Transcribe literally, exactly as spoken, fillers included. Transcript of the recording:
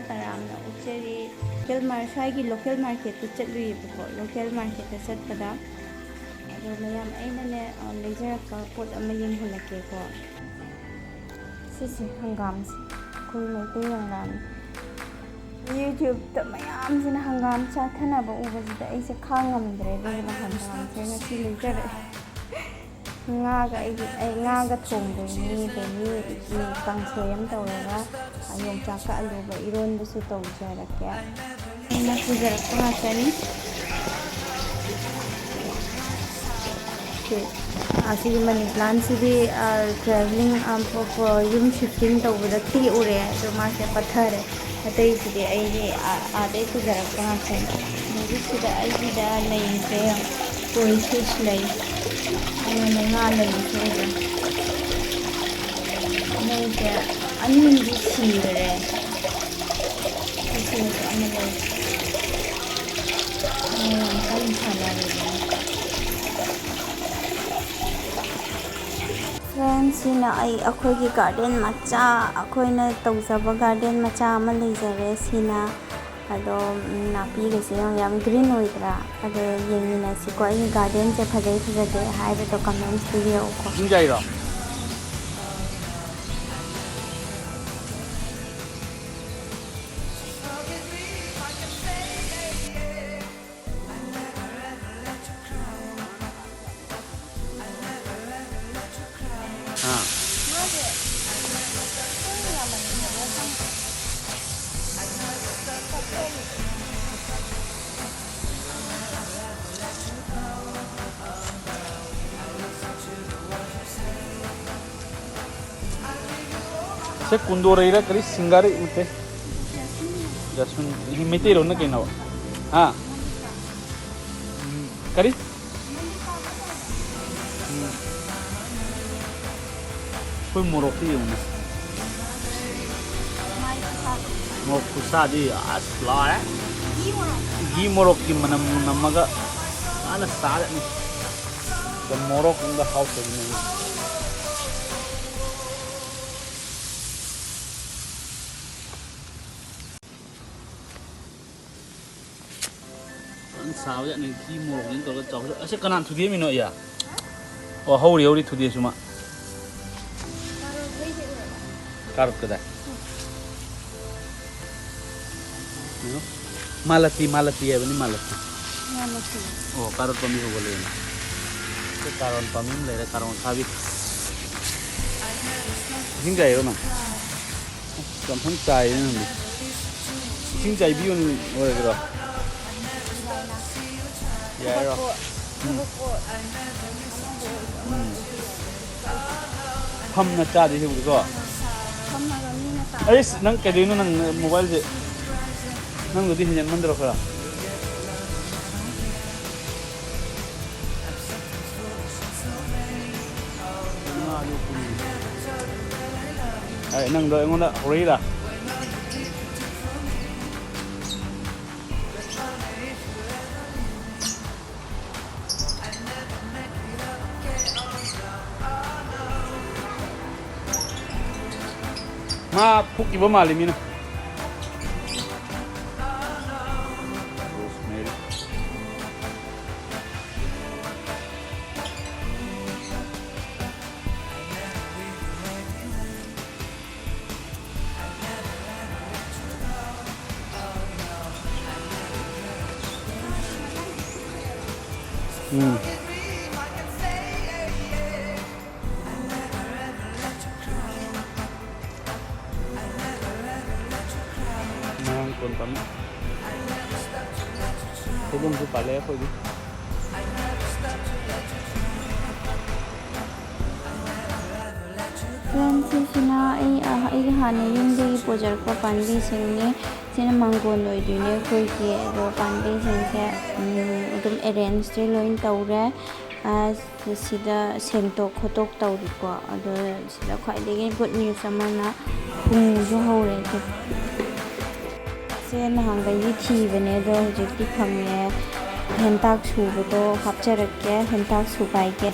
ꯇꯔꯥꯝꯅ ꯑꯣꯛꯆꯔꯤ꯫ ꯂꯣꯀꯦꯜ ꯃꯥꯔ-, ꯁ꯭ꯋꯥꯏꯒꯤ ꯂꯣꯀꯦꯜ ꯃꯥꯔꯀꯦꯠꯇ ꯆꯠꯂꯨꯏꯌꯦꯕꯀꯣ꯫ ꯂꯣꯀꯦꯜ ꯃꯥꯔꯀꯦꯠꯇ ꯆꯠꯄꯗ ꯑꯗꯣ ꯃꯌꯥꯝ ꯑꯩꯅꯅꯦ, ꯑ, ꯂꯩꯖꯔꯛꯄ ꯄꯣꯠ ꯑꯃ ꯌꯦꯡꯍꯜꯂꯛꯀꯦꯀꯣ꯫ ꯁꯤꯁꯦ ꯍꯪꯒꯥꯝꯁꯦ, ꯑꯩꯈꯣꯏ ꯃꯩꯇꯩ ꯍꯪꯒꯥꯝꯅꯤ꯫ YouTubeꯇ ꯃꯌꯥꯝꯁꯤꯅ ꯍꯪꯒꯥꯝ ꯆꯥꯊꯅꯕ ꯎꯕꯁꯤꯗ ꯑꯩꯁꯦ ꯈꯥꯡ ꯉꯝꯗ꯭ꯔꯦ, ꯑꯗꯨꯒꯤ ꯃꯍꯟ ꯍꯪꯒꯥꯝꯁꯦ ꯉꯁꯤ ꯂꯩꯖꯔꯛꯑꯦ꯫ ꯉꯥꯒ ꯑꯩꯒꯤ, ꯑꯩ ꯉꯥꯒ ꯊꯣꯡꯗꯣꯏꯅꯤ, ꯑꯗꯒꯤ ꯀꯥꯡꯁꯣꯏ ꯑꯃ ꯇꯧꯔꯒ ꯌꯣꯡꯆꯥꯛꯀ ꯑꯂꯨꯒ ꯏꯔꯣꯟꯕꯁꯨ ꯇꯧꯖꯔꯛꯀꯦ꯫ ꯑꯩꯅ ꯄꯨꯖꯔꯛꯄ ꯉꯥꯛꯇꯅꯤ꯫ ꯑꯁꯤꯒꯤ ꯃꯅꯤ ꯄ꯭ꯂꯥꯟꯁꯤꯗꯤ, ꯑ, ꯇ꯭ꯔꯦꯚꯦꯂꯤꯡ, ꯑ, ꯄ-, ꯄ-, ꯌꯨꯝ ꯁꯤꯐꯇꯤꯡ ꯇꯧꯕꯗ ꯇꯦꯛꯎꯔꯦ, ꯑꯗꯣ ꯃꯥꯁꯦ ꯄꯠꯊꯔꯦ꯫ ꯑꯇꯩꯁꯤꯗꯤ ꯑꯩꯒꯤ ꯑ-, ꯑꯥꯗꯩ ꯄꯨꯖꯔꯛꯄ ꯉꯥꯛꯇꯅꯤ꯫ ꯑꯗꯒꯤ ꯁꯤꯗ ꯑꯩꯒꯤꯗ ꯂꯩꯔꯤꯁꯦ ꯀꯣꯔꯤ ꯐꯤꯁ ꯂꯩ꯫ ꯑꯩꯉꯣꯟꯗ ꯉꯥ ꯂꯩꯔꯤꯁꯦ ꯎꯕ꯭ꯔꯥ? ꯃꯣꯏꯁꯦ ꯑꯅꯤꯗꯤ ꯁꯤꯈꯔꯦ꯫ ꯁꯤꯁꯤꯗꯁꯨ ꯑꯃ ꯂꯩ꯫ ꯃꯣꯏ ꯌꯥꯝ ꯀꯟꯅ ꯁꯥꯟꯅꯔꯤꯕꯅꯤ꯫ ꯐ꯭ꯔꯦꯟꯁ, ꯁꯤꯅ ꯑꯩ, ꯑꯩꯈꯣꯏꯒꯤ ꯒꯥꯔꯗꯦꯟ ꯃꯆꯥ, ꯑꯩꯈꯣꯏꯅ ꯇꯧꯖꯕ ꯒꯥꯔꯗꯦꯟ ꯃꯆꯥ ꯑꯃ ꯂꯩꯖꯔꯦ꯫ ꯁꯤꯅ ꯑꯗꯣ, ꯎꯝ, ꯅꯥꯄꯤꯒꯁꯦ ꯌꯥꯝ, ꯌꯥꯝ ꯒ꯭ꯔꯤꯟ ꯑꯣꯏꯗ꯭ꯔꯥ? ꯑꯗꯣ ꯌꯦꯡꯃꯤꯟꯅꯁꯤꯀꯣ꯫ ꯑꯩꯒꯤ ꯒꯥꯔꯗꯦꯟꯁꯦ ꯐꯖꯩ ꯐꯖꯗꯦ ꯍꯥꯏꯕꯗꯣ ꯀꯃꯦꯟꯁ ꯄꯤꯕꯤꯔꯛꯎꯀꯣ꯫ ꯏꯁꯤꯡ ꯆꯥꯏꯔꯣ? ꯑꯥ꯫ ꯁꯦ ꯀꯨꯟꯗꯣꯔꯩꯔ ꯀꯔꯤ ꯁꯤꯡꯒꯥꯔꯩ ꯅꯠꯇꯦ꯫ ꯖꯥꯁꯃꯤꯟ, ꯃꯩꯇꯩꯔꯣꯟꯅ ꯀꯩꯅꯣ? ꯍꯥ? ꯎꯝ, ꯀꯔꯤ? ꯎꯝ꯫ ꯑꯩꯈꯣꯏ ꯃꯣꯔꯣꯛꯇꯤ ꯌꯦꯡꯉꯨꯅꯦ꯫ ꯃꯣꯔꯣꯛ ꯈꯨꯁꯥꯗꯤ ꯑꯁ ꯂꯣꯏꯔꯦ꯫ ꯘꯤ ꯃꯣꯔꯣꯛꯀꯤ ꯃꯅꯝ ꯅꯝꯃꯒ ꯐꯖꯅ ꯆꯥꯔꯅꯤ꯫ ꯑꯗ ꯃꯣꯔꯣꯛ ꯑꯃꯒ ꯍꯥꯎꯇꯕꯅꯦ꯫ ꯁꯥꯕꯁꯦ ꯅꯪ ꯊꯤ ꯃꯣꯔꯣꯛꯁꯤꯅ ꯇꯧꯔꯒ ꯆꯥꯎꯁꯜꯂ-, ꯑꯁꯤ ꯀꯅꯥꯅ ꯊꯨꯗꯦꯛꯑꯝꯃꯤꯅꯣ, ꯑꯩꯌꯥ? ꯑꯣ, ꯍꯧꯔꯤ, ꯍꯧꯔꯤ, ꯊꯨꯗꯦꯛꯑꯁꯨ ꯃꯥ꯫ ꯀꯥꯔꯣꯠ ꯀꯗꯥꯏ? ꯃꯥꯂꯇꯤ, ꯃꯥꯂꯇꯤ ꯍꯥꯏꯕꯅꯤ, ꯃꯥꯂꯇꯤ꯫ ꯃꯥꯂꯇꯤ꯫ ꯑꯣ, ꯀꯥꯔꯣꯠ ꯄꯥꯝꯕꯤ ꯍꯧꯒꯠꯂꯛꯑꯦꯅ꯫ ꯁꯤ ꯀꯥꯔꯣꯠ ꯄꯥꯝꯕꯤ ꯑꯃ ꯂꯩꯔꯦ, ꯀꯥꯔꯣꯠ ꯑꯈꯥꯕꯤ꯫ ꯏꯁꯤꯡ ꯆꯥꯏꯔꯣ ꯅꯪ? ꯑꯁ, ꯌꯥꯝ ꯐꯖꯅ ꯆꯥꯏꯔꯦ ꯅꯪꯗꯤ꯫ ꯏꯁꯤꯡ ꯆꯥꯏꯕꯤ ꯑꯣꯏꯅ ꯑꯣꯏꯔꯒꯦꯔꯣ? ꯌꯥꯏꯔꯣ? ꯎꯝ꯫ ꯐꯝꯅ ꯆꯥꯗꯣꯏ ꯁꯔꯨꯛꯄꯨꯗꯤꯀꯣ꯫ ꯐꯝꯃꯒ ꯃꯤꯅ ꯇꯥ-, ꯑꯩꯁ, ꯅꯪ ꯀꯩꯗꯧꯅꯣ, ꯅꯪ ꯃꯣꯕꯥꯏꯜꯁꯦ? ꯅꯪꯗꯨꯗꯤ ꯍꯦꯟꯖꯟꯃꯟꯗ꯭ꯔꯣ ꯈꯔ? ꯑꯩ ꯅꯪꯗꯣ ꯑꯩꯉꯣꯟꯗ ꯍꯧꯔꯛꯏꯔꯥ? ꯃꯥ ꯐꯨꯛꯈꯤꯕ ꯃꯥꯜꯂꯤ ꯃꯤꯅ꯫ ꯎꯝ꯫ ꯃꯌꯥꯡ ꯇꯣꯟ ꯄꯥꯝꯃꯤ꯫ ꯍꯩꯕꯣꯡꯁꯨ ꯄꯥꯜꯂꯦ ꯑꯩꯈꯣꯏꯒꯤ꯫ ꯐ꯭ꯔꯦꯟꯁ, ꯁꯤꯁꯤꯅ ꯑꯩ, ꯑ, ꯑꯩꯒꯤ ꯍꯥꯟꯅ ꯌꯨꯝꯗꯒꯤ ꯄꯨꯖꯔꯛꯄ ꯄꯥꯝꯕꯤꯁꯤꯡꯅꯤ꯫ ꯁꯤꯅ ꯃꯥꯡꯒꯣꯟ ꯑꯣꯏꯗꯣꯏꯅꯦ ꯑꯩꯈꯣꯏꯒꯤ꯫ ꯑꯗꯣ ꯄꯥꯝꯕꯤꯁꯤꯡꯁꯦ, ꯎꯝ, ꯑꯗꯨꯝ ꯑꯦꯔꯦꯟꯖꯇꯤ ꯂꯣꯏ ꯇꯧꯔꯦ꯫ ꯑ, ꯁꯤꯗ ꯁꯦꯡꯇꯣꯛ ꯈꯣꯠꯇꯣꯛ ꯇꯧꯔꯤꯀꯣ꯫ ꯑꯗꯣ ꯁꯤꯗ ꯈ꯭ꯋꯥꯏꯗꯒꯤ ꯒꯨꯗ ꯅ꯭ꯌꯨꯁ ꯑꯃꯅ ꯈꯨꯡꯁꯨ ꯍꯧꯔꯦ꯫ ꯁꯦ ꯅꯍꯥꯟꯈꯩꯗꯤ ꯊꯤꯕꯅꯦ, ꯑꯗꯣ ꯍꯧꯖꯤꯛꯇꯤ ꯐꯪꯉꯦ꯫ ꯍꯦꯟꯇꯥꯛ ꯁꯨꯕꯗꯣ ꯍꯥꯞꯆꯔꯛꯀꯦ, ꯍꯦꯟꯇꯥꯛ ꯁꯨꯒꯥꯏꯒꯦ꯫